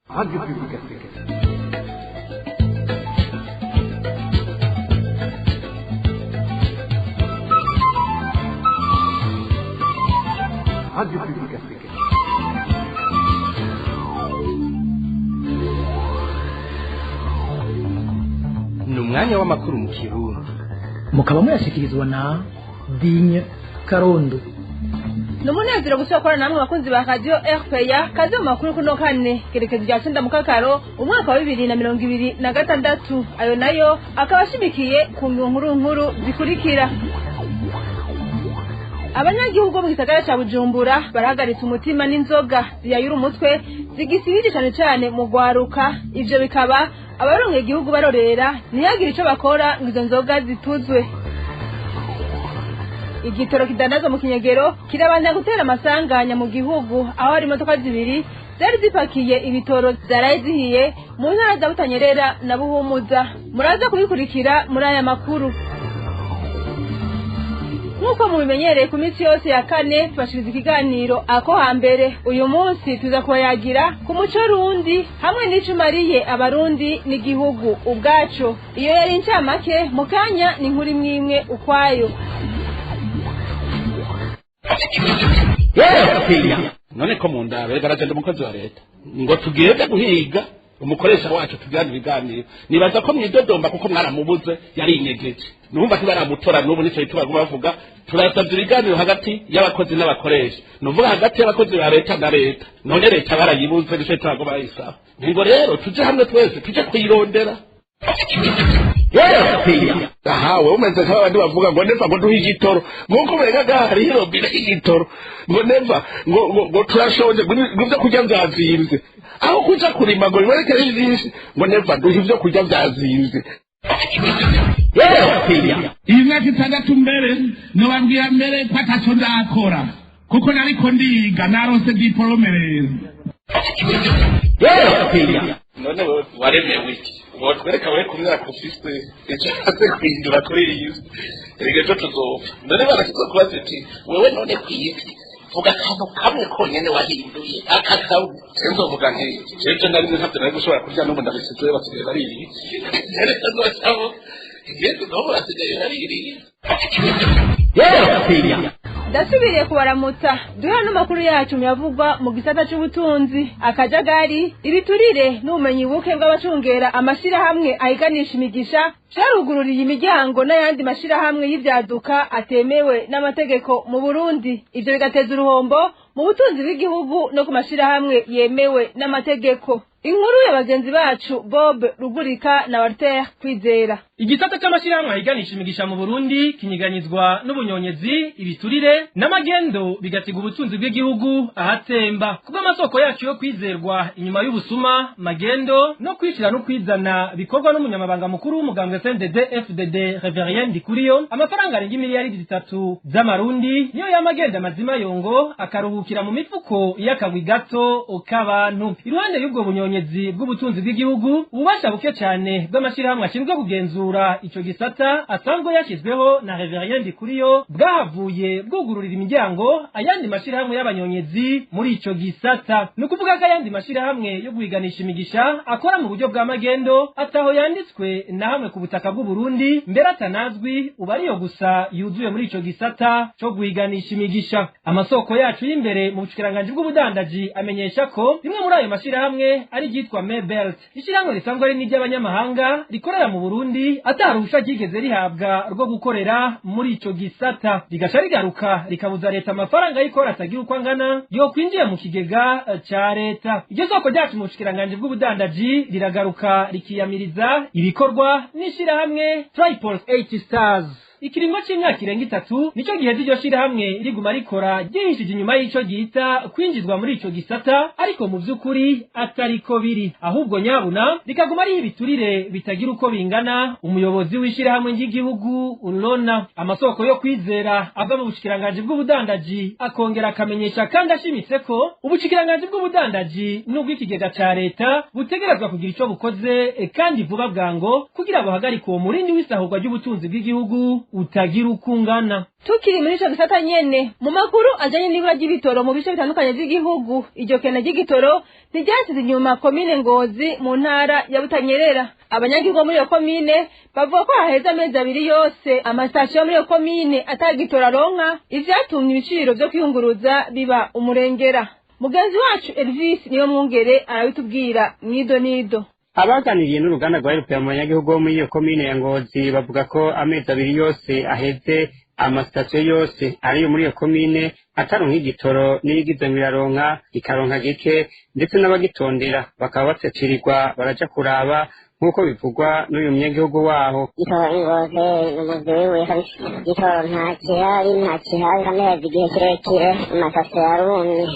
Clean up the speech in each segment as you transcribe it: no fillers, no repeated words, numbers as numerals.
Radio Publique Africaine. Radio Publique Africaine. Ni umwanya w'amakuru mu Kirundi. Mukaba muyashyikirizwa na Digne Karondo. Ni umunezero gusa gukorana namwe bakunzi ba Radio RPA. Kaze mu makuru kuno kane, kerekezo rya 9 mu Kakaro, umwaka wa 2026. Ayo nayo akaba ashimikiye ku nkuru nkuru zikurikira. Abanyagihugu mu gisagara ca Bujumbura barahagaritse umutima n'inzoga ziyayura umutwe zigisibije cane cane mu gwaruka. Ivyo bikaba abaronka igihugu barorera ntihagire ico bakora ngo izo nzoga zituzwe. Igitoro kidandazwa mu kinyegero kirabandanya gutera amasanganya mu gihugu, aho hari imodoka zibiri zari zipakiye ibitoro zaraye zihiye mu ntara za Butanyerera na Buhumuza. Muraza kubikurikira muri aya makuru. Nk'uko mubimenyereye, ku minsi yose ya kane tubashikiriza ikiganiro Ako Hambere. Uyu munsi tuza kubayagira ku muco rundi hamwe n'ico umariye Abarundi n'igihugu ubwaco. Iyo yari incamake, mu kanya ni inkuru imwe imwe ukwayo. None ko mu ndabere garagenda umukozi wa leta ngo tugende guhiga umukoresha wacu, tugirane ibiganiro, nibaza ko mwidodomba kuko mwaramubuze, yarinyegeje, numva ntibaramutora n'ubu. Nico gituma baguma bavuga turasavye ibiganiro hagati y'abakozi n'abakoresha, nuvuga hagati y'abakozi ba leta na leta. None leta barayibuze, nico gituma baguma bayisaba ngo rero tuje hamwe twese tuje kuyirondera. Aha wewe umeze nk'abandi bavuga ngo neva ngo duhe igitoro, nk'uko umenga hariho irobine y'igitoro, ngo neva ngo turashonje, ngo ibyo kurya vyazimvye, aho kuja kurima ngo biboneke ari vyinshi, ngo neva duhe ibyo kurya vyazimvye. Iyi myaka 6 mbere nobabwira mbere ko ataco ndakora kuko nariko ndiga, naronse diporome rero. None wewe waremewe iki? Wotwereka wewe ku myaka ufise icyo aze guhindura kuri iyi si? Erega ejo tuzopfa. None barakiza kubaza ati: "Wewe none ku isi vuga akantu kamwe konyene wahinduye, aka kamwe." Nzovuga nk'iki? Jeje nari ntabyo nari gushobora kurya, n'ubu ndabisize, basigaye baririye. Rero nzocaho yesu, n'ubu basigaye baririye. Ndasubiriye kubaramutsa. Duhe n'amakuru yacu muyavugwa mu gisata c'ubutunzi. Akajagari, ibiturire n'ubumenyi buke bw'abacungera amashirahamwe ahiganisha imigisha vyarugururiye imiryango n'ayandi mashirahamwe y'ivyaduka atemewe n'amategeko mu Burundi. Ivyo bigateza uruhombo mu butunzi bw'igihugu no ku mashirahamwe yemewe n'amategeko. Inkuru ya bagenzi bacu Bob Rugurika na Walter Kwizera. Igisata c'amashirahamwe ahiganisha imigisha mu Burundi kinyiganyizwa n'ubunyonyezi, ibiturire n'amagendo, bigasiga ubutunzi bw'igihugu ahatemba. Kubw'amasoko yacu yo kwizerwa, inyuma y'ubusuma, magendo no kwishira no kwizana bikorwa n'umunyamabanga mukuru w'umugambwe CNDD FDD Reverien Ndikuriyo, amafaranga arenga imiliyaridi 3 z'amarundi niyo y'amagenda mazima yongo akaruhukira mu mifuko y'akagwi gato k'abantu. Iruhande y'ubwo bunyonyezi bw'ubutunzi bw'igihugu, ububasha buke cane bw'amashirahamwe ashinzwe kugenzura ico gisata asanzwe yashyizweho na Reverien Ndikuriyo bwahavuye bwugururira imiryango ayandi mashirahamwe y'abanyonyezi muri ico gisata. Ni ukuvuga ko ayandi mashirahamwe yo guhiganisha imigisha akora mu buryo bwa magendo ataho yanditswe na hamwe ku butaka bw'u Burundi, mbere atanazwi, uba ariyo gusa yuzuye muri ico gisata co guhiganisha imigisha. Amasoko yacu y'imbere mu bushikiranganji bw'ubudandaji amenyesha ko rimwe muri ayo mashirahamwe ari ryitwa Mebelt, ishirahamwe risanzwe ari n'iry'abanyamahanga rikorera mu Burundi ata ruhusha ryigeze rihabwa rwo gukorera muri ico gisata, rigaca rigaruka rikabuza leta amafaranga y'ikora atagira uko angana yokwinjiye mu kigega ca leta. Iryo soko ryacu mu bushikiranganji bw'ubudandaji riragaruka rikiyamiriza ibikorwa n'ishirahamwe Triple 8 Stars. Ikiringo c'imyaka irenga 3 nico gihe iryo shirahamwe riguma rikora ryihishije inyuma y'ico gihita kwinjizwa muri ico gisata, ariko mu vy'ukuri atariko biri, ahubwo nyabuna rikaguma ari ibiturire bitagira uko bingana umuyobozi w'ishirahamwe ry'igihugu Urona. Amasoko yo kwizera ava mu bushikiranganji bw'ubudandaji akongera akamenyesha kandi ashimitse ko ubushikiranganji bw'ubudandaji n'ubw'ikigega ca leta butegerezwa kugira ico bukoze kandi vuba bwango kugira buhagarike uwo murindi w'isahurwa ry'ubutunzi bw'igihugu. utagira uko ungana. Tukiri muri ico gisata nyene, mu makuru ajanye n'ibura ry'ibitoro mu bice bitandukanye vy'igihugu, iryo kena ry'igitoro ntiryasize inyuma komine Ngozi mu ntara ya Butanyerera. Abanyagihugu muri iyo komine bavuga ko haheze amezi 2 yose amasitasiyo muri iyo komine atagitoro aronka, ivyatumye ibiciro vyo kwiyunguruza biba umurengera. Mugenzi wacu Elvis niyo mwungere arabitubwira mwido nido. Abaganiriye n'uruganda rwa RPA mu banyagihugu bo muri iyo komine ya Ngozi bavuga ko amezi 2 yose aheze amasitasiyo yose ariyo muri iyo komine ataronka igitoro, n'iyigize ngo iraronka ikaronka gike, ndetse n'abagitondera bakaba batekirirwa baraja kuraba nk'uko bivugwa n'uyu munyagihugu waho. Igitoro igitoro nta kihari, nta kihari amezi igihe kirekire, amasase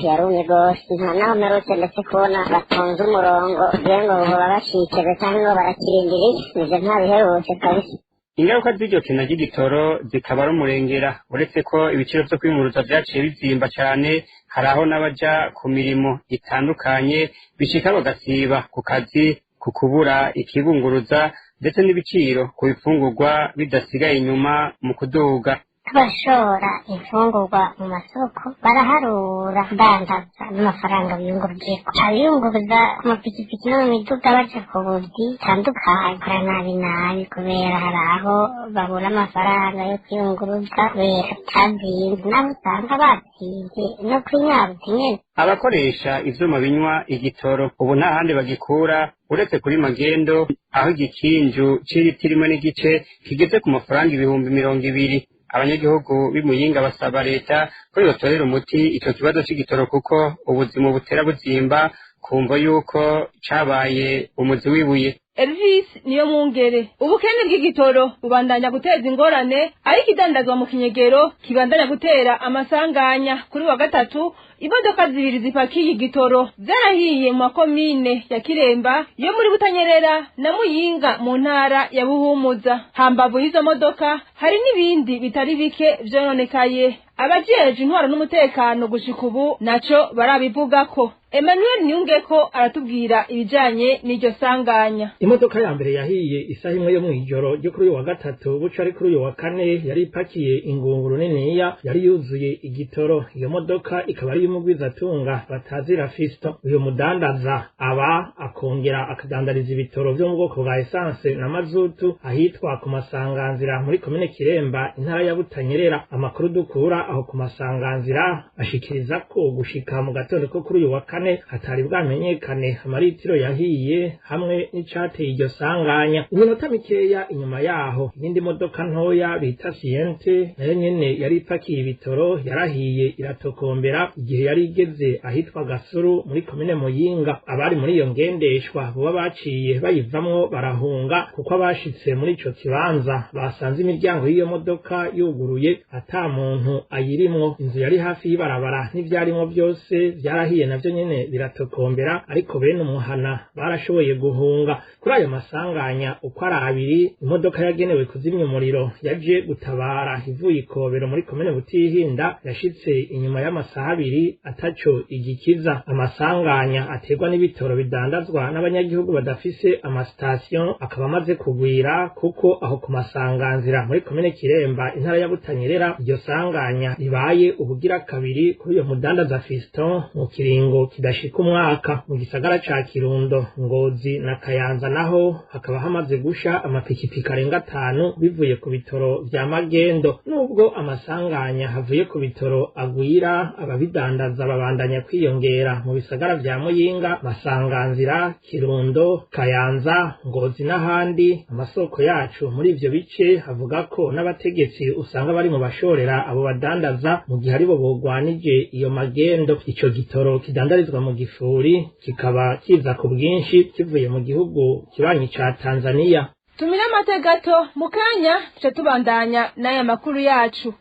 yarumye rwose, nta naho mperutse ndetse kubona batonze umurongo kugira ngo boba bacikeze cyangwa ngo barakirindiriye, ivyo ntabiherutse kabisa. Ingaruka z'iryo kena ry'igitoro zikaba ari umurengera, uretse ko ibiciro vyo kwiyunguruza vyaciye bizimba cane, hari aho n'abaja ku mirimo itandukanye bishika bagasiba ku kazi ku kubura ikibunguruza, ndetse n'ibiciro ku bifungurwa bidasigaye inyuma mu kuduga. Abashora imfungurwa mu masoko baraharura dandaza n'amafaranga biyungurujeko, abiyunguruza ku mapikipiki no mu miduga baja ku buzi bitandukanye kora nabi nabi, kubera hari aho babura amafaranga yo kwiyunguruza kubera atazinze, naho usanga batsinze no kwinyabuza nyene. Abakoresha ivyuma binywa igitoro ubu nta handi bagikura uretse kuri magendo, aho igikinju c'iriti rimwe n'igice kigeze ku mafaranga 20,000. Abanyagihugu b'Imuyinga basaba leta ko yotorera umuti ico kibazo c'igitoro, kuko ubuzima butera buzimba kumvo yuko cabaye umuzi w'ibuye. Elvis niyo mwungere. Ubukene bw'igitoro bubandanya guteza ingorane, ariko idandazwa mu kinyegero kibandanya gutera amasanganya. Kuri wa gatatu imodoka 2 zipakiye igitoro zarahiye mu makomine ya Kiremba yo muri Butanyerera na Muyinga mu ntara ya Buhumuza. Hambavu y'izo modoka hari n'ibindi bitari bike vyononekaye. Abajejwe intwaro n'umutekano gushika ubu naco barabivugako. Emmanuel Niyungeko aratubwira ibijanye n'iryo sanganya. Imodoka ya mbere yahiye isaha imwe yo mw'ijoro ryo kuri uyu wa gatatu buca ari kuri uyu wa kane, yari ipakiye ingunguru niniya yari yuzuye igitoro. Iyo modoka ikaba ari y'umugwizatunga batazira Fisto. Uyu mudandaza aba akongera akadandariza ibitoro vyo mu bwoko bwa essence na mazutu ahitwa ku Masanganzira muri komine Kiremba, intara ya Butanyerera. Amakuru dukura aho ku Masanganzira ashikiriza ko gushika mu gatondo ko kuri uyu wa kane hatari bwamenyekane amaritiro yahiye hamwe n'icateye iryo sanganya. Iminota mikeya inyuma yaho iyindi modoka ntoya bita Siente nayo nyene yari ipakiye ibitoro yarahiye iratokombera igihe yari igeze ahitwa Gasuru muri komine Muyinga. Abari muri iyo ngendeshwa boba baciye bayivamwo barahunga, kuko abashitse muri ico kibanza basanze imiryango y'iyo modoka yuguruye ata muntu ayirimwo. Inzu yari hafi y'ibarabara n'ivyarimwo vyose vyarahiye navyo nyene biratokombera, ariko bene umuhana barashoboye guhunga. Kuri ayo masanganya uko ari abiri, imodoka yagenewe kuzimya umuriro yaje gutabara ivuye Ikobero muri komine Butihinda yashitse inyuma y'amasaha 2 ataco igikiza. Amasanganya aterwa n'ibitoro bidandazwa n'abanyagihugu badafise amasitasiyo akaba amaze kugwira, kuko aho ku Masanganzira muri komine Kiremba intara ya Butanyerera iryo sanganya ribaye ubugira kabiri kuri uyo mudandaza Fiston mu kiringo kidashika umwaka. Mu gisagara ca Kirundo, Ngozi na Kayanza naho hakaba hamaze gusha amapikipiki arenga 5 bivuye ku bitoro vya magendo. Nubwo amasanganya havuye ku bitoro agwira, ababidandaza babandanya kwiyongera mu bisagara vya Muyinga, Masanganzira, Kirundo, Kayanza, Ngozi n'ahandi. Amasoko yacu muri ivyo bice avuga ko n'abategetsi usanga bari mu bashorera abo badandaza mu gihe aribo bogwanije iyo magendo. Ico gitoro kidandarizwa mu gifuri kikaba kiza ku bwinshi kivuye mu gihugu kibanyi ca Tanzania. Tumira amate gato mu kanya tuca tubandanya n'aya makuru yacu.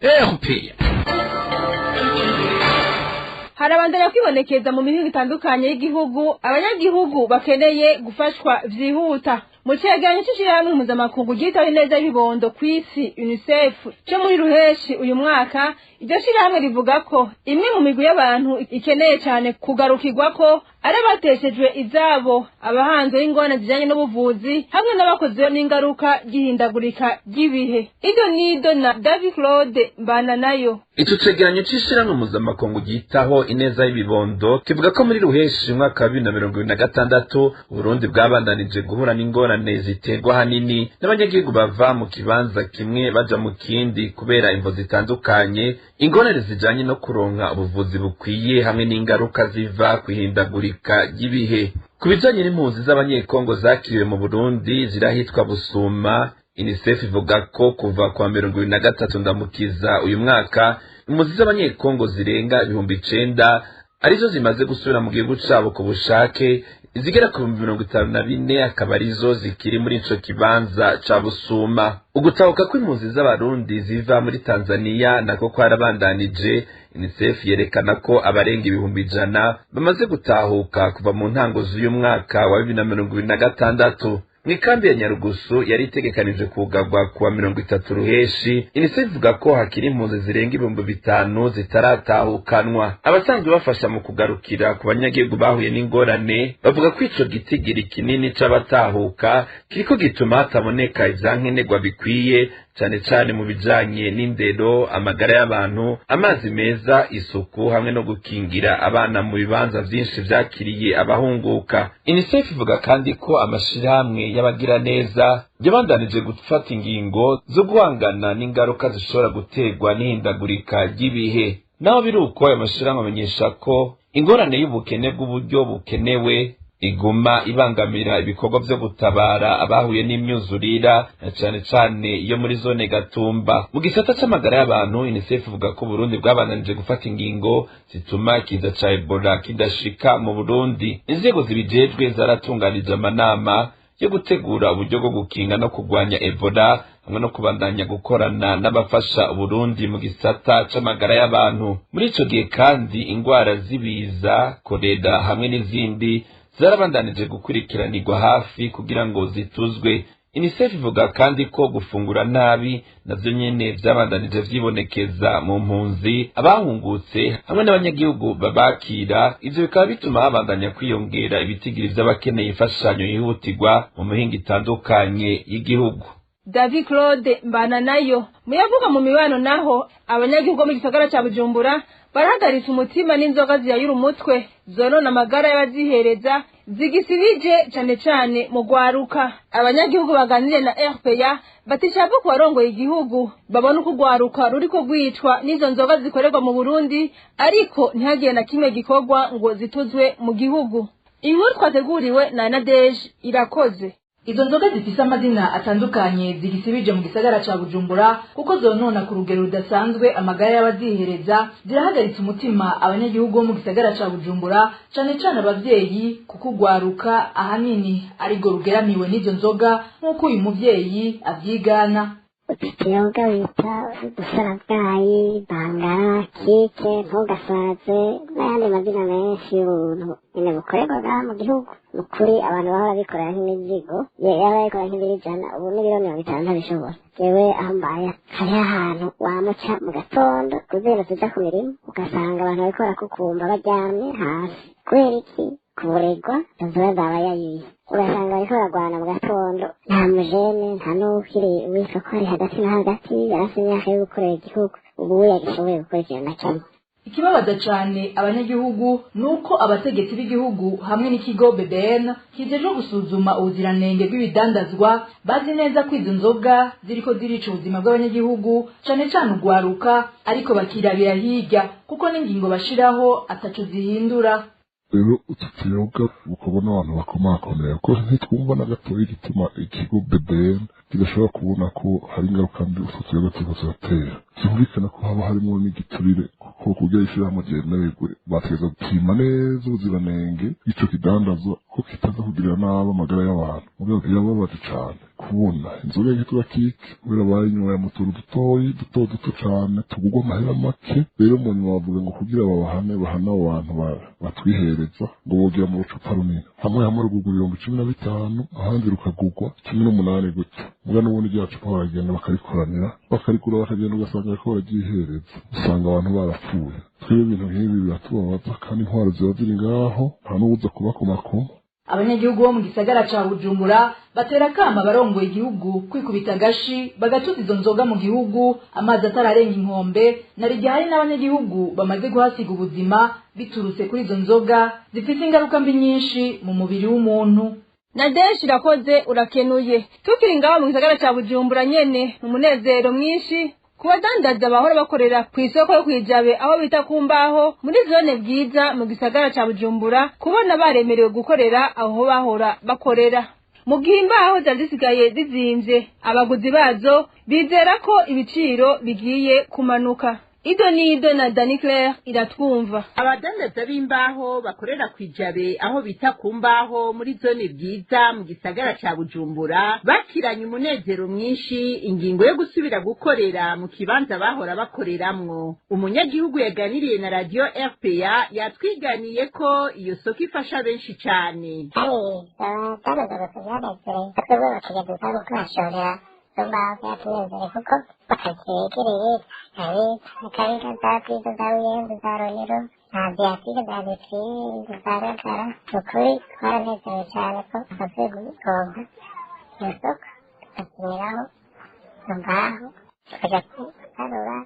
Harabandanya kwibonekeza mu mihingo itandukanye y'igihugu abanyagihugu bakeneye gufashwa vyihuta. Mu cegeranyo c'ishirahamwe mpuzamakungu ryitaho ineza y'ibibondo kw'isi UNICEF co muri Ruheshi uyu mwaka, iryo shirahamwe rivuga ko imwe mu migwi y'abantu ikeneye cane kugarukirwako ari abateshejwe izabo, abahanze y'ingorane zijanye n'ubuvuzi hamwe n'abakoze n'ingaruka ry'ihindagurika ry'ibihe. Ido nido na David Claude Mbana nayo. Ico cegeranyo c'ishirahamwe mpuzamakungu ryitaho ineza y'ibibondo kivuga ko muri ruheshi umwaka wa 2026 Uburundi bwabandanije guhura n'ingorane ziterwa hanini n'abanyagihugu bava mu kibanza kimwe baja mu kindi kubera imvo zitandukanye, ingorane zijanye no kuronka ubuvuzi bukwiye hamwe n'ingaruka ziva kwihindagurika ry'ibihe. Ku bijanye n'impunzi z'abanyekongo zakiriwe mu Burundi zirahitwa Busuma, UNICEF ivuga ko kuva kwa 23 Ndamukiza uyu mwaka impunzi z'abanyekongo zirenga 9,000 arizo zimaze gusubira mu gihugu cabo ku bushake, izigera ku 54,000 akaba arizo zikiri muri ico kibanza ca Busuma. Ugutahuka kw'impunzi z'abarundi ziva muri Tanzania nako kwarabandanije. UNICEF yerekana ko abarenga 100,000 bamaze gutahuka kuva mu ntango z'uyu mwaka wa 2026. Mw'ikambi ya Nyarugusu yari itegekanije kugarwa kuwa 30 Ruheshi, UNICEF ivuga ko hakiri impunzi zirenga 5,000 zitaratahukanwa. Abasanzwe bafasha mu kugarukira ku banyagihugu bahuye n'ingorane bavuga ko ico gitigiri kinini c'abatahuka kiriko gituma hataboneka ivyankenerwa bikwiye, cane cane mu bijanye n'indero, amagara y'abantu, amazi meza, isuku hamwe no gukingira abana mu bibanza vyinshi vyakiriye abahunguka. UNICEF ivuga kandi ko amashirahamwe y'abagiraneza yabandanije gufata ingingo zo guhangana n'ingaruka zishobora guterwa n'ihindagurika ry'ibihe. Naho biri uko, ayo mashirahamwe amenyesha ko ingorane y'ubukene bw'uburyo bukenewe iguma ibangamira ibikorwa vyo gutabara abahuye n'imyuzurira, na cane cane iyo muri zone Gatumba. Mu gisata c'amagara y'abantu, UNICEF ivuga ko Burundi bwabandanije gufata ingingo zituma ikiza ca Ebola kidashika mu Burundi. Inzego zibijejwe zaratunganije amanama yo gutegura uburyo bwo gukinga no kurwanya Ebola hamwe no kubandanya gukorana n'abafasha Uburundi mu gisata c'amagara y'abantu. Muri ico gihe kandi ingwara z'ibiza, kolera hamwe n'izindi zarabandanije gukurikiranirwa hafi kugira ngo zituzwe. UNICEF ivuga kandi ko gufungura nabi navyo nyene vyabandanije vyibonekeza mu mpunzi, abahungutse hamwe n'abanyagihugu babakira. Ivyo bikaba bituma habandanya kwiyongera ibitigiri vy'abakeneye imfashanyo yihutirwa mu mihingo itandukanye y'igihugu. David Claude Mbana nayo. Muyavuga mu mibano naho, abanyagihugu mu gisagara ca Bujumbura barahagaritse umutima n'inzoga ziyayura umutwe zonona amagara y'abazihereza zigisibije cane cane mu gwaruka. Abanyagihugu baganiriye na RPA batishavu ku barongoye igihugu babona uko ugwaruka ruriko rwicwa n'izo nzoga zikorerwa mu Burundi, ariko ntihagire na kimwe gikorwa ngo zituzwe mu gihugu. Inkuru twateguriwe na Nadege Irakoze. Izo nzoga zifise amazina atandukanye zigisibije mu gisagara ca Bujumbura kuko zonona ku rugero rudasanzwe amagara y'abazihereza, zirahagaritse umutima abanyagihugu bo mu gisagara ca Bujumbura, cane cane abavyeyi, kuko ugwaruka ahanini arigo rugeramiwe n'izo nzoga, nk'uko uyu muvyeyi avyigana. Ikiyoga bita udusarabwayi, bangara, kike, ntugasaze n'ayandi mazina menshi y'ubuntu nyene bukorerwa ngaha mu gihugu. Ni ukuri abantu bahora bikorera nk'imizigo, yaba bikorera nk'ibiro 100, ubu n'ibiro 50 ntabishobora. Jewe aho mbaye hariho ahantu wamuca mu gatondo kuzindutse uja ku mirimo, ugasanga abantu bariko barakukumba baryamye hasi. Kubera iki? Kuburegwa inzoga zaba yayiye. Ugasanga bariko baragwana mu gatondo, nta mujene nta n'uwukiri witwa ko ari hagati na hagati yarafise imyaka yo gukorera igihugu, ubu yagishoboye gukora ikintu na kimwe. Ikibabaza cane abanyagihugu nuko abategetsi b'igihugu hamwe n'ikigo BBN kijejwe gusuzuma ubuziranenge bw'ibidandazwa bazi neza ko izo nzoga ziriko zirica ubuzima bw'abanyagihugu, cane cane ugwaruka, ariko bakirabira hirya kuko n'ingingo bashiraho ataco zihindura. Rero utu tuyoga bukorwa n'abantu bakomakomeye, kuko ntitwumva na gatoya igituma ikigo BBN kidashobora kubona ko hari ingaruka mbi utwo tuyoga turiko turatera. Vyumvikana ko haba harimo n'igiturire, kuko kugira ishirahamwe ryemererwe bategerezwa gupima neza ubuziranenge bw'ico kidandazwa ko kitaza kugirira nabi amagara y'abantu. Mugabo birababaje cane kubona inzoga yitwa kike kubera bayinyweye mu tuntu dutoyi duto duto cane tugurwa amahera make. Rero mu nyuma bavuga ngo kugira babahane bahane abo bantu batwihereza ngo bogira mu rucupa runini, hamwe hamwe rugurwa 15,000, ahandi rukagurwa 18 gutyo. Muga n'ubundi rya cupa baragenda bakarikoranira bakarigura bakagenda, ugasanga bariko bararyihereza, usanga abantu barapfuye. Twebwe ibintu nk'ibi biratubabaza, kandi intwaro ziba ziri ngaho nta n'uwuza kubakomakoma. Abanyagihugu bo mu gisagara ca Bujumbura batera akama abarongoye igihugu kwikubita agashi bagatuza izo nzoga mu gihugu amazi atararenga inkombe, na rigihe hari n'abanyagihugu bamaze guhasiga ubuzima biturutse kuri izo nzoga zifise ingaruka mbi nyinshi mu mubiri w'umuntu. Nadeshi irakoze, urakenuye. Tukiri ngaho mu gisagara ca Bujumbura nyene, mu munezero mwinshi ku badandaza bahora bakorera ku isoko yo kwijabe aho bita ku mbaho muri zone Bwiza mu gisagara ca Bujumbura, kubona baremerewe gukorera aho bahora bakorera mu gihe imbaho zari zisigaye zizimvye, abaguzi bazo bizera ko ibiciro bigiye kumanuka. Ido ni Ido na Dani Claire iratwumva. Abadandaza b'imbaho bakorera kwijabe aho bita ku mbaho muri zone Bwiza mu gisagara ca Bujumbura bakiranye umunezero mwinshi ingingo yo gusubira gukorera mu kibanza bahora bakoreramwo. Umunyagihugu yaganiriye na radio RPA yatwiganiye ko iyo soko ifasha benshi cane. Abadandaza gusa byanezerewe, twebwe abakiriya dusanzwe tubashorera izo mbaho byatunezereye kuko bakazegereye Kabega, za Bwiza, za Buyenzi, za Rohero, za Adriatique, za Vitrine, za Ragara. Ni ukuri twaranezerewe cyane ko tumaze kuronka iyo soko, tugakiniraho izo mbaho, tukajya gutarura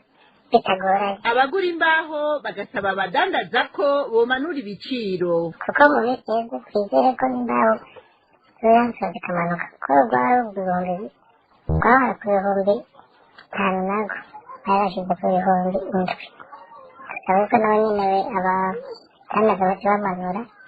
bitagoranye. Abagura imbaho bagasaba abadandaza ko bomanura ibiciro. Kuko mu minsi iheze twizere ko n'imbaho ziransa zikamanuka, kuko rwari ibihumbi rwahora ku 5000 nago barashize ku 7,000. Dusaba ko nabo nyene abadandaza baca bamanura ibiciro.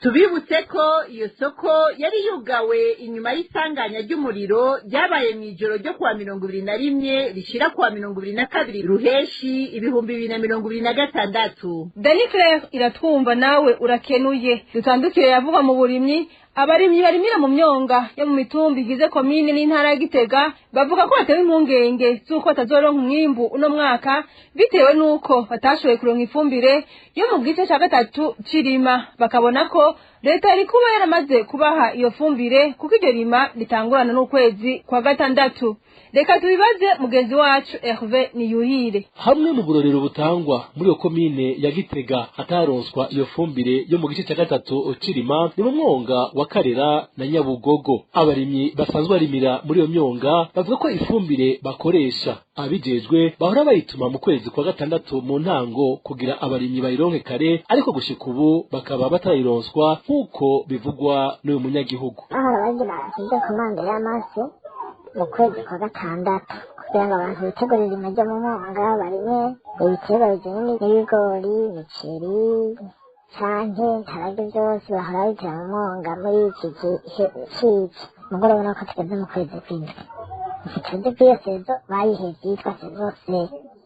Tubibutse ko iyo soko yari yugawe inyuma y'isanganya ry'umuriro ryabaye mu ijoro ryo kuwa 21 rishira kuwa 22 Ruheshi 2026. Dani Claire iratwumva, nawe urakenuye. Dutandukire yavugwa mu burimyi. Abarimyi barimira mu myonga yo mu mitumba igize komine n'intara ya Gitega bavuga ko batewe impungenge z'uko batazoronka umwimbu uno mwaka bitewe n'uko batashoboye kuronka ifumbire yo mu gice ca gatatu c'irima, bakabona ko leta yari kuba yaramaze kubaha iyo fumbire kuko iryo rima ritangurana n'ukwezi kwa gatandatu. Reka tubibaze mugenzi wacu Hervé Niyuhire. Hamwe mu burorero butangwa muri iyo komine ya Gitega hataronswa iyo fumbire yo mu gice cya gatatu cirima ni mu mwonga wa Karera na Nyabugogo. Abarimyi basanzwe barimira muri iyo myonga bavuga ko ifumbire bakoresha abijejwe bahora bayituma mu kwezi kwa gatandatu mu ntango kugira abarimyi bayironke kare, ariko gushika ubu bakaba batarayironswa nk'uko bivugwa n'uyu munyagihugu. Bahora bagira ibyo komande y'amase mu kwezi kwa gatandatu kugira ngo abantu bitegurire irima ryo mu mwonga, barime ibiterwa bijyanye n'ibigori, imiceri canke ibiharage, byose bahora babitera mu mwonga muri iki gihe c'ici. Mugo urabona ko tugeze mu kwezi kw'indwi, ntituzi ko iyo saison bayihevye yitwa saison C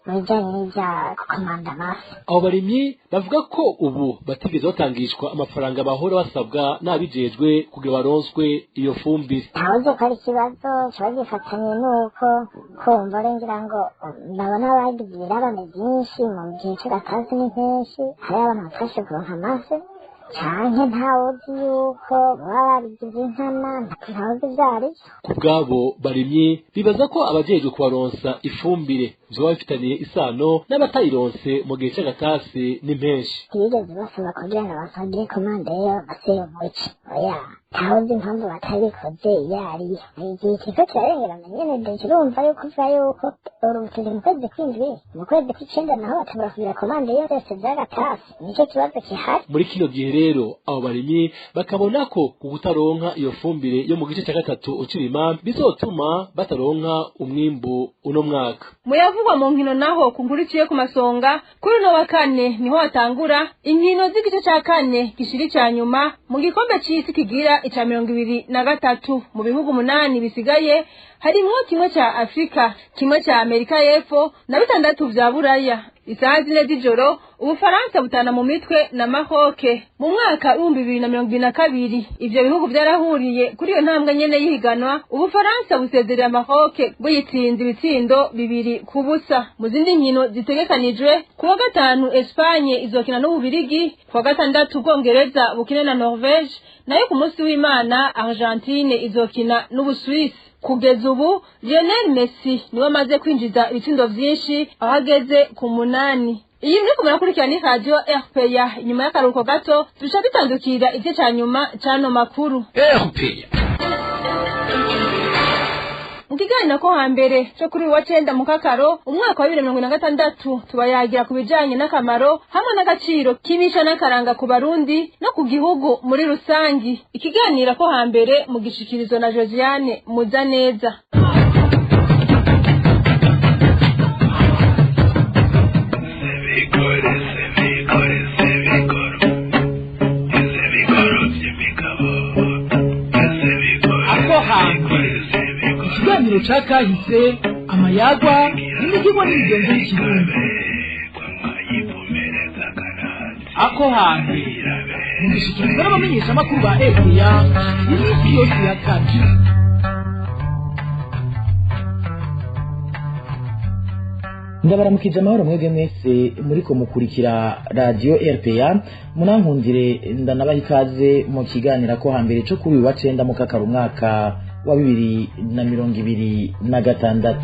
mu bijanye n'ivya gukomanda amase. Abo barimyi bavuga ko ubu batigeze batangishwa amafaranga bahora basabwa n'abijejwe kugira baronswe iyo fumbire. Ntawuzi ko ari ikibazo kiba gifatanye n'uko kumva ngira ngo ndabona bagize ibirarane byinshi mu gihe c'agatasi n'impenshi, hariho abantu batashoboye kuronka amase, canke ntawuzi yuko baba babigize inkana, ntawuzi ivyo arivyo. Ku bw'abo barimyi bibaza ko abajejwe kubaronsa ifumbire vyoba bifitaniye isano n'abatayironse mu gihe c'agatasi n'impenshi. Ntibigeze basaba kugira ngo abantu bagire komande y'amase yo muci, oya, ntawuzi impamvu batabikoze iyo ariyo. Igihe kiriko kirarengerana nyene, kirumva yuko uvuga yuko ubu turi mu kwezi kw'indwi, mu kwezi kw'icenda naho batangura kugira komande yose vy'agatasi, nico kibazo gihari. Muri kino gihe rero abo barimyi bakabona ko kutaronka iyo fumbire yo mu gice cya gatatu ucirima bizotuma bataronka umwimbu uno mwaka. Muyavugwa mu nkino naho ku nkuru iciye ku masonga, kuri uno wa kane niho hatangura inkino z'igice ca kane gishira ica nyuma mu gikombe c'isi kigira ica 23. Mu bihugu 8 bisigaye harimwo kimwe ca Afrika, kimwe ca Amerika y'Epfo na bitandatu vya Buraya. Isaha 4 z'ijoro Ubufaransa butana mu mitwe na Maroc. Mu mwaka 2022 ivyo bihugu vyarahuriye kuri iyo ntambwe nyene y'ihiganwa, Ubufaransa busezerera Maroc buyitsinze ibitsindo 2-0. Mu zindi nkino zitegekanijwe, kuwa gatanu Espagne izokina n'Ububirigi, kuwa gatandatu Ubwongereza bukine na Norvège, nayo ku munsi w'Imana Argentine izokina n'Ubusuwisi. Kugeza ubu Lionel Messi niwe amaze kwinjiza ibitsindo vyinshi aho ageze ku 8. Iyi muri kumara kurikirana ni radio RPA. Inyuma y'akaruhuko gato duca bitandukira igice ca nyuma c'ano makuru RPA. Mu kiganiro ko hambere cyo kuri wa 9 mukakaro umwaka wa 2026 tubayagira ku bijanye n'akamaro hamwe n'agaciro k'imico n'akaranga ku Barundi no ku gihugu muri rusangi. Ikiganiro ko hambere mu gishikirizwa na Josiane Muzaneza. Ikiganiro ca kahise, amayagwa n'imigirwa n'imigenzo y'ikirundi. Ako hambere mugishikirizwa n'abamenyeshamakuru ba RPA iminsi yose ya kane. Ndabaramukije amahoro mwebwe mwese muriko mukurikira radio RPA, munankundire ndanabaha ikaze mu kiganiro ko hambere co kuri wa 9 mukakaro umwaka wa 2026.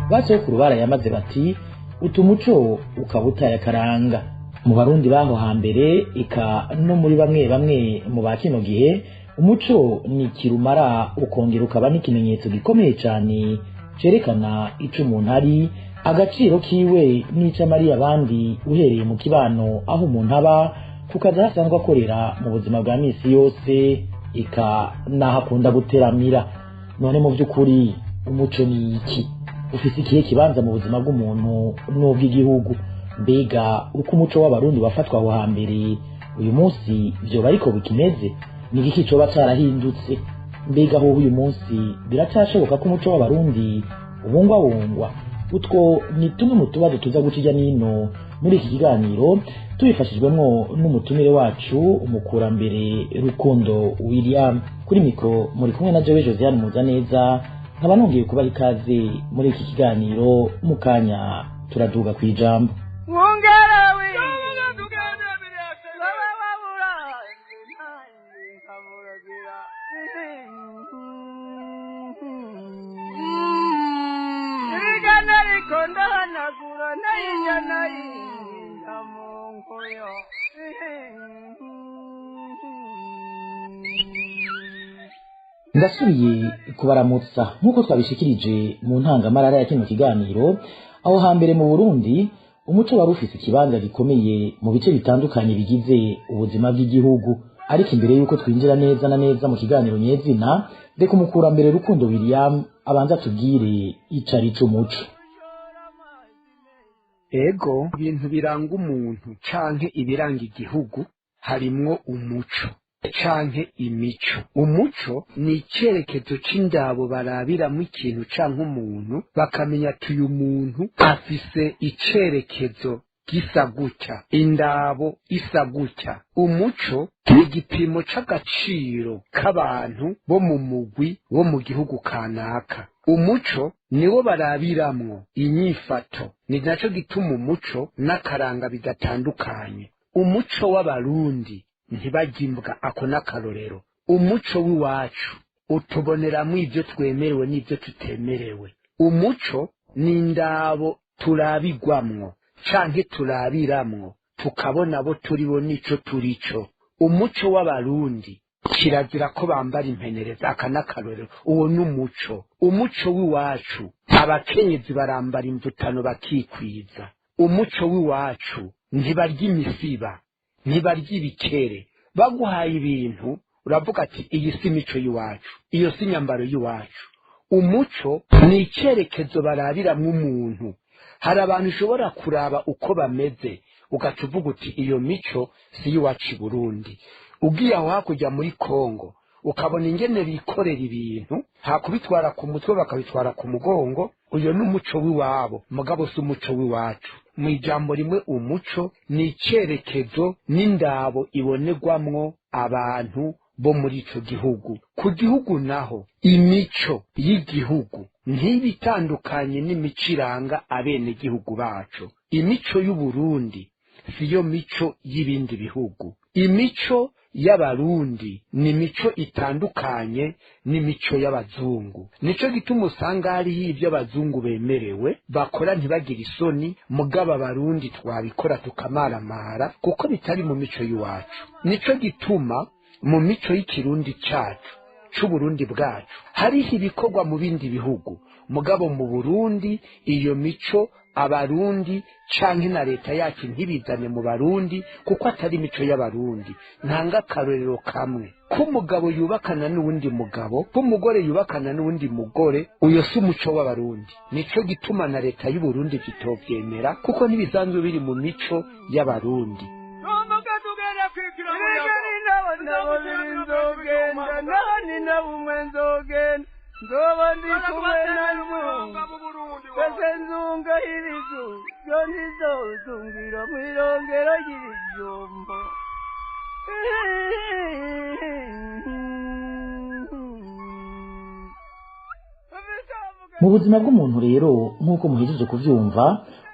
Basokuru barayamaze bati utumuco ukabutaya karanga. Mu Barundi baho hambere eka no muri bamwe bamwe mu bakino gihe, umuco ni kirumara ukongera ukaba n'ikimenyetso gikomeye cyane cerekana ico umuntu ari, agaciro kiwe n'ico amariye abandi, uhereye mu kibano aho umuntu aba kukaza hasanzwe akorera mu buzima bwa misi yose, eka naho akunda guteramira. None mu by'ukuri umuco ni iki? Ufise ikihe kibanza mu buzima bw'umuntu n'ubw'igihugu? Mbega uko umuco w'Abarundi wafatwa aho hambere uyu munsi vyoba ariko bikimeze? Ni igiki coba carahindutse? Mbega aho uyu munsi biracyashoboka ko umuco w'Abarundi ubungwabungwa? Utwo ni tumwe mu tubazo tuza guca irya nino muri iki kiganiro, tubifashijwemwo n'umutumire wacu umukurambere Rukundo William. Kuri mikro muri kumwe na Jewe Josiane Muzaneza, nkaba nongeye kubaha ikaze muri iki kiganiro. Mu kanya turaduga kw'ijambo. Ndasubiye kubaramutsa nk'uko twabishikirije mu ntangamarara ya kino kiganiro. Aho hambere mu Burundi umuco wari ufise ikibanza gikomeye mu bice bitandukanye bigize ubuzima bw'igihugu. Ariko imbere yuko twinjira neza na neza mu kiganiro nyezina, reka umukurambere Rukundo William abanza tubwire ico ari co umuco. Ego, ibintu biranga umuntu canke ibiranga igihugu harimwo umuco canke imico. Umuco ni icerekezo c'indabo barabiramwo ikintu canke umuntu, bakamenya ati uyu muntu afise icerekezo gisa gutya, indabo isa gutya. Umuco ni igipimo c'agaciro k'abantu bo mu mugwi wo mu gihugu kanaka. Umuco niwo barabiramwo inyifato, ni naco gituma umuco n'akaranga bidatandukanye. Umuco w'Abarundi ntibagimbwa, ako n'akarorero. Umuco w'iwacu utuboneramwo ivyo twemerewe n'ivyo tutemerewe. Umuco ni indabo turabigwamwo canke turabiramwo, tukabona abo turibo n'ico turico. Umuco w'Abarundi kirazira ko bambara impenereza, aka n'akarorero. Uwo ni umuco. Umuco w'iwacu abakenyezi barambara imvutano bakikwiza. Umuco w'iwacu ntibarya imisiba, ntibarya ibikere. Baguhaye ibintu uravuga ati iyi si imico y'iwacu, iyo si inyambaro y'iwacu. Umuco ni icerekezo barabiramwo umuntu. Hari abantu ushobora kuraba uko bameze ugaca uvuga uti iyo mico si iwacu i Burundi. Ugiye aho hakurya muri Kongo Ukabona ingene bikorera ibintu, nta kubitwara ku mutwe bakabitwara ku mugongo. Uyo ni umuco w'iwabo, mugabo si umuco w'iwacu. Mu ijambo rimwe, umuco ni icyerekezo n'indabo ibonerwamwo abantu bo muri ico gihugu. Ku gihugu naho, imico y'igihugu ntibitandukanye n'imico iranga abenegihugu bacu. Imico y'Uburundi siyo mico y'ibindi bihugu. Imico y'Abarundi ni imico itandukanye n'imico y'abazungu. Nico gituma usanga hariho ibyo abazungu bemerewe bakora ntibagire isoni, mugabo Abarundi twabikora tukamaramara, kuko bitari mu mico y'iwacu. Nico gituma mu mico y'ikirundi cacu c'Uburundi bwacu hariho ibikorwa mu bindi bihugu, mugabo mu Burundi iyo mico Abarundi canke na leta yacu ntibizane mu Barundi, kuko atari imico y'Abarundi. Ntanga akarorero kamwe: k'umugabo yubakana n'uwundi mugabo, k'umugore yubakana n'uwundi mugore. Uyo si umuco w'Abarundi. Nico gituma na leta y'Uburundi kitovyemera, kuko ntibisanzwe biri mu mico y'Abarundi. Nzoba ndi kumwe na Nzunga, ese Nzunga ibizu byo ntizozungira mw'irongero ry'ibijumbo. Mu buzima bw'umuntu rero, nk'uko muhejeje kuvyumva,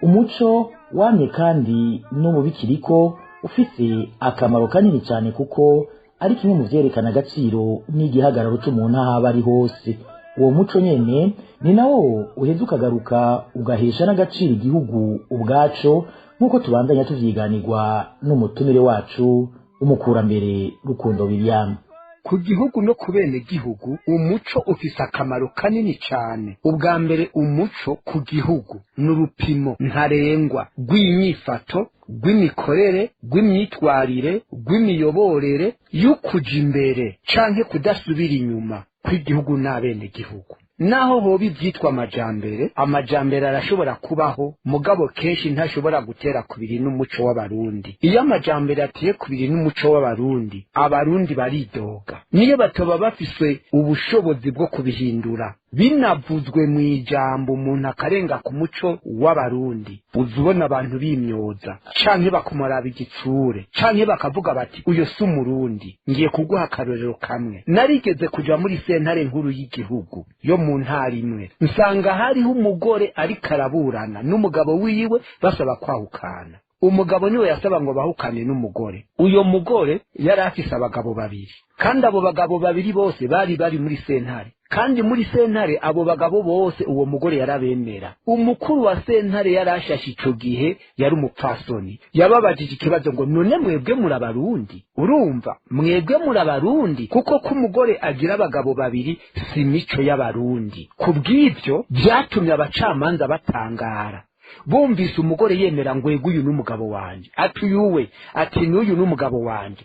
umuco wamye kandi n'ubu bikiriko ufise akamaro kanini cyane, kuko ari kimwe mu vyerekana agaciro n'igihagararo c'umuntu aho aba ari hose. Uwo muco nyene ni nawo uheza ukagaruka ugahesha n'agaciro igihugu ubwaco, nk'uko tubandanya tuvyiganirwa n'umutumire wacu umukurambere Rukundo William. Ku gihugu no ku bene gihugu, umuco ufise akamaro kanini cyane. Ubwa mbere, umuco ku gihugu ni urupimo ntarengwa rw'inyifato, rw'imikorere, rw'imyitwarire, rw'imiyoborere y'ukuja imbere canke kudasubira inyuma kw'igihugu n'abenegihugu. Naho hoba ibyitwa amajambere, amajambere arashobora kubaho, mugabo kenshi ntashobora gutera kubiri n'umuco w'Abarundi. Iyo amajambere ateye kubiri n'umuco w'Abarundi, Abarundi baridoga, niyo batoba bafise ubushobozi bwo kubihindura. Binavuzwe mu ijambo umuntu akarenga ku muco w'Abarundi, uza ubona abantu bimyoza canke bakumuraba igitsure, canke bakavuga bati: "Uyo si Umurundi." Ngiye kuguha akarorero kamwe. Narigeze kuja muri sentare nkuru y'igihugu yo mu ntara imwe, nsanga hariho umugore ariko araburana n'umugabo wiwe basaba kwahukana. Umugabo niwe yasaba ngo bahukane n'umugore. Uyo mugore yari afise abagabo babiri, kandi abo bagabo babiri bose bari muri sentare, kandi muri sentare abo bagabo bose uwo mugore yarabemera. Umukuru wa sentare yari ashashe ico gihe, yari umupfasoni, yababajije ikibazo ngo: "None mwebwe muri Abarundi? Urumva, mwebwe muri Abarundi? Kuko ko umugore agira abagabo babiri si mico y'Abarundi." Kubw'ivyo vyatumye abacamanza batangara bumvise umugore yemera ngo: "Ego, uyu n'umugabo wanje." Ati: "Uyuwe?" Ati: "N'uyu n'umugabo wanje."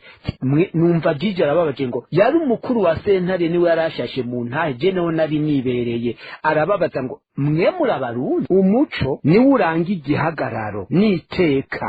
Numva jiji arababaje ngo yari umukuru wa sentare, niwe yarashashe mu ntahe, je naho nari nibereye. Arababaza ngo: "Mwe muri Abarundi?" Umuco niwo uranga igihagararo n'iteka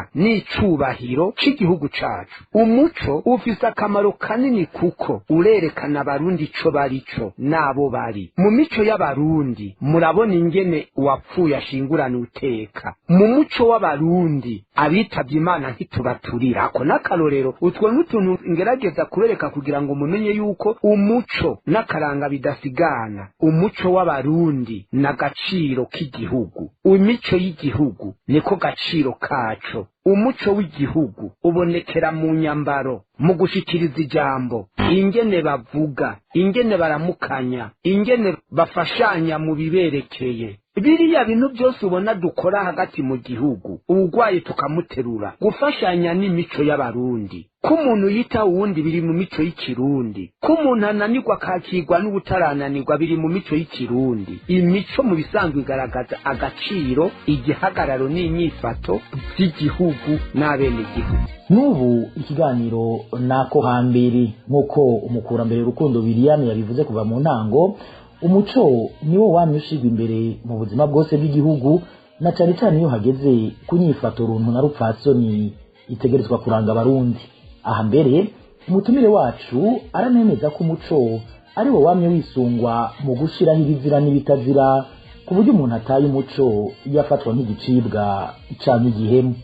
n'icubahiro c'igihugu cacu. Umuco ufise akamaro kanini, kuko urerekana Abarundi ico barico n'abo bari. Mu mico y'Abarundi murabona ingene uwapfuye ashingurana uteka. Mu muco w'Abarundi abitavye Imana ntitubaturira. Ako n'akarorero. Utwo n'utuntu ngerageza kubereka kugira ngo mumenye yuko umuco n'akaranga bidasigana. Umuco w'Abarundi n'agaciro k'igihugu. Imico y'igihugu niko gaciro kaco. Umuco w'igihugu ubonekera mu nyambaro, mu gushikiriza ijambo, ingene bavuga, ingene baramukanya, ingene bafashanya mu biberekeye. Biriya bintu byose ubona dukora hagati mu gihugu, uwugwaye tukamuterura, gufashanya n'imico y'Abarundi. Ko umuntu yita uwundi biri mu mico y'ikirundi. Ko umuntu ananirwa akakirwa n'ubutarananirwa biri mu mico y'ikirundi. Imico mu bisanzwe igaragaza agaciro, igihagararo n'inyifato by'igihugu n'abenegihugu. N'ubu ikiganiro nako hambere, nk'uko umukurambere Rukundo William yabivuze kuva mu ntango, umuco niwo wamye ushigwa imbere mu buzima bwose bw'igihugu, na cyane cyane iyo hageze ku nyifato runtu na rupfasoni itegerezwa kuranga Abarundi. Aha mbere Umutumire wacu aranemeza ko umuco ari wo wamye wisungwa mu gushiraho ibizira n'ibitazira, ku buryo umuntu ataye umuco yafatwa nk'igicibwa canke igihemu.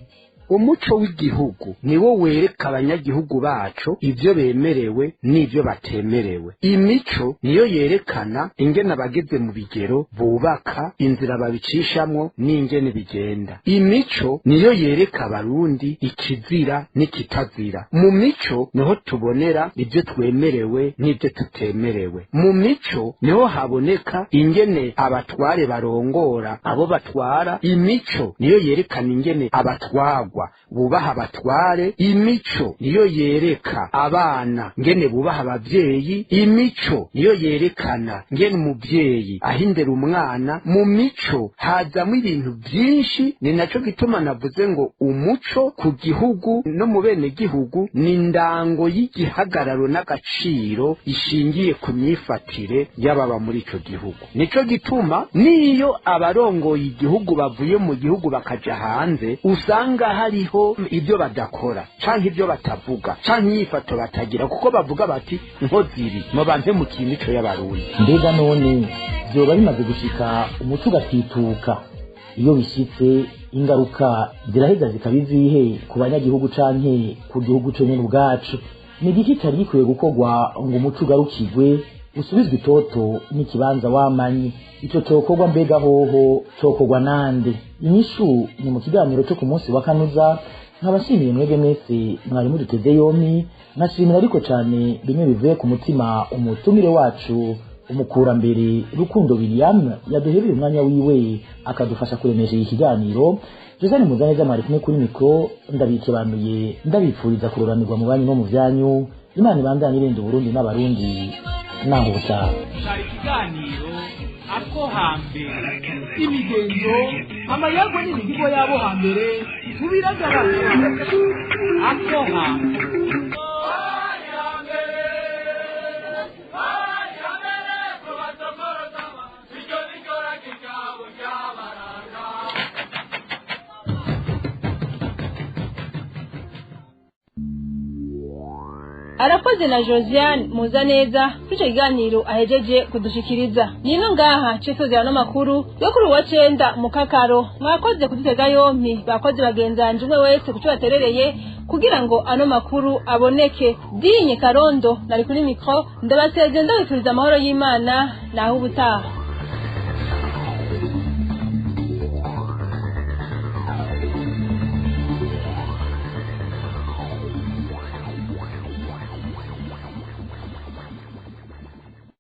Umuco w'igihugu niwo wereka abanyagihugu bacu ivyo bemerewe n'ivyo batemerewe. Imico niyo yerekana ingene abageze mu bigero bubaka, inzira babicishamwo n'ingene bigenda. Imico niyo yereka abarundi ikizira n'ikitazira. Mu mico niho tubonera ivyo twemerewe n'ivyo tutemerewe. Mu mico niho haboneka ingene abatware barongora abo batwara. Imico niyo yerekana ingene abatwagwa bubaha abatware. Imico niyo yereka abana ngene bubaha abavyeyi. Imico niyo yerekana ngene umuvyeyi ahindera umwana. Mu mico hazamwo ibintu vyinshi. Ni naco gituma navuze ngo umuco ku gihugu no mu bene gihugu ni ndango y'igihagararo n'agaciro ishingiye ku myifatire y'ababa muri ico gihugu. Nico gituma niyo abarongoye igihugu bavuye mu gihugu bakaja hanze, usanga hariho ibyo badakora canke ibyo batavuga canke inyifato batagira, kuko bavuga bati nkoziri mubanze mu kintu y'abarundi. Mbega none vyoba bimaze gushika umuco ugatituka? Iyo bishitse, ingaruka ziraheza zikaba izihe ku banyagihugu canke ku gihugu conyene ubwacu? Ni igiki cari gikwiye gukorwa ngo umuco ugarukirwe, usubizwe itoto n'ikibanza wamanye? Ico cokorwa mbega hoho cokorwa nande? Inyishu ni mu kiganiro co ku munsi wa kanuza. Nkabashimiye mwebwe mwese mwari muduteze yompi, nkashimira ariko cane bimwe bivuye ku mutima umutumire wacu, umukurambere Rukundo William, yaduhereye umwanya wiwe akadufasha kuremesha iki kiganiro. Josane Muzaneza mwari kumwe kuri mikro, ndabikebanuye, ndabipfuriza kuroranirwa mu banyu no mu vyanyu. Imana ibandanye irinda Uburundi n'abarundi. Naho ubutaha. Cari ikiganiro Ako Hambere, imigenzo, amayagwa n'imihigo y'abo hambere tubiragaragara. Ako Hambere. Arakoze na Josiane Muzaneza kuri icyo kiganiro ahejeje kudushikiriza. Nino ngaha cisozera n'amakuru yo kuri uwa 9 mu kakaro. Mwakoze kudutega yompi, bakoze bagenzanje umwe wese kuco baterereye kugira ngo ano makuru aboneke. Dinye Karondo nari kuri micro, ndabasezeye, ndabifuriza amahoro y'Imana naho ubutaha.